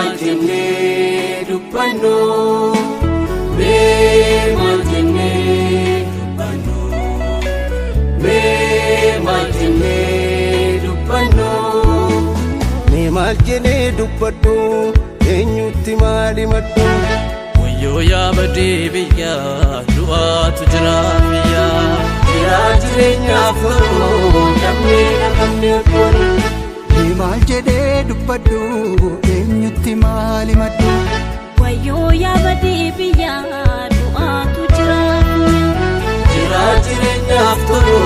Maal jennee dubbannu? Mee maal jennee dubbannu? Mee maal jennee dubbannu? Mee maal jedhee dubbadhu? Eenyutti maal himadhu? Wayyoo yaa badii biyyaa, du'aatu jira biyyaa. Jiraa jireenyaaf tolu dhabnee dhabamnee boru. Mee maal jedhee dubbadhu? Eenyutti maal himadhu? Wayyoo yaa badii biyyaa, du'aatu jira. Jiraa jireenyaaf tolu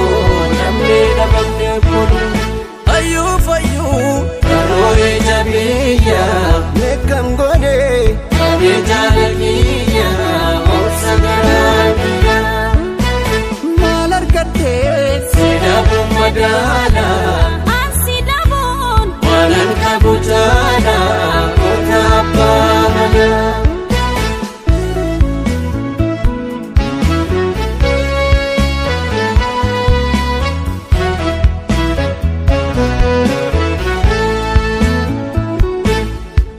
dhabnee dhabamnee boru. Hayyuu fayyuu Karooree jabeeyya Mee kam godhee? Qabee jaalaliyya obsa garaa biyya. Maal argadhee? Sidaabuu madaala Ansi dhabuun waanan qabu jaala goota abbaa malaa.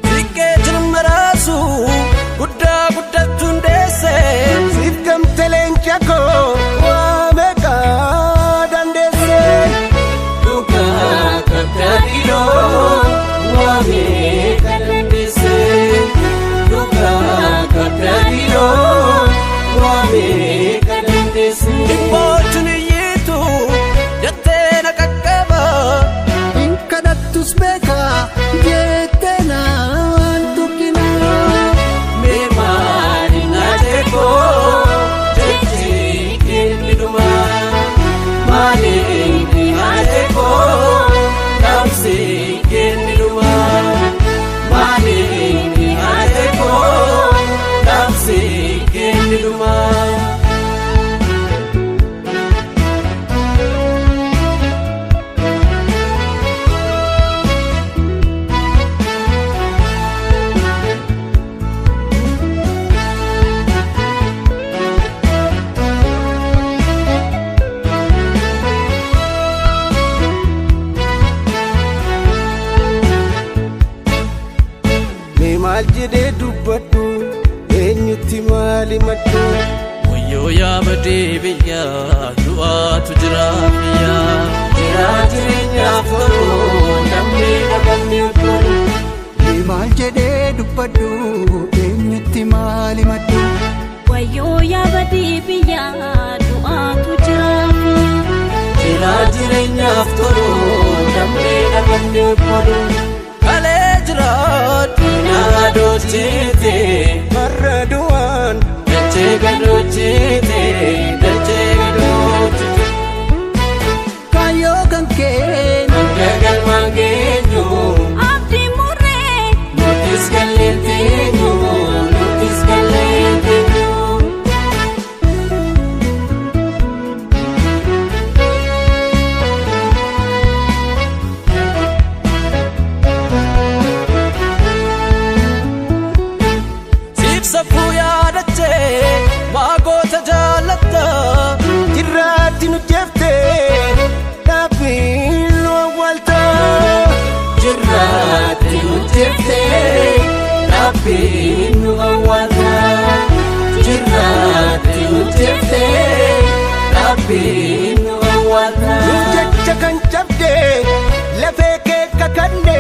Xiqqee jirma raasu guddaa guddachuun deesse. Siif gamte leenca koo waa meeqaa dandeesse? Dhugaa kabdaa dhiiroo waa meeqa dandeesse? Dhugaa kabdaa dhiiroo waa meeqa dandeesse? Dhibboochuun iyyiitu jettee na qaqqaba. Hin kadhattus beekaa jettee naan tuqinaa. Mee maali na jeekoo jechi kenni dhumaa? Maali na jeekoo dhaamsi kenni dhumaa? Maali na jeekoo dhaamsi kenni dhumaa? Mee maal jedhee dubbadhu? Eenyutti maal himadhu? Wayyoo yaa badii biyyaa, du'aatu jira biyyaa. Jiraa jireenyaaf tolu dhabnee dhabamnee boru. Mee maal jedhee dubbadhu? Eenyutti maal himadhu? Wayyoo yaa badii biyyaa, du'aatu jira. Jiraa jireenyaaf tolu dhabnee dhabamnee boru. Kalee jiraadhu. Naa doochite Har'a du'aan dachee gadoochite dachee gadoochite. Kaayyoo kan kee Hanga galmaan geenyu Abdii murree nutis galleen teenyu nutis galleen teenyu. Siif safuu yaadachee maagoota jaallatta. Jirraatti nu jeeftee dhaabbiin nu awwaalta. Jirraatti nu jeeftee dhaabbiin nu awwaata. Jirraatti nu jeeftee dhaabbiin nu awwaata. Nuuf jecha kan cabde lafee kee kakadhe.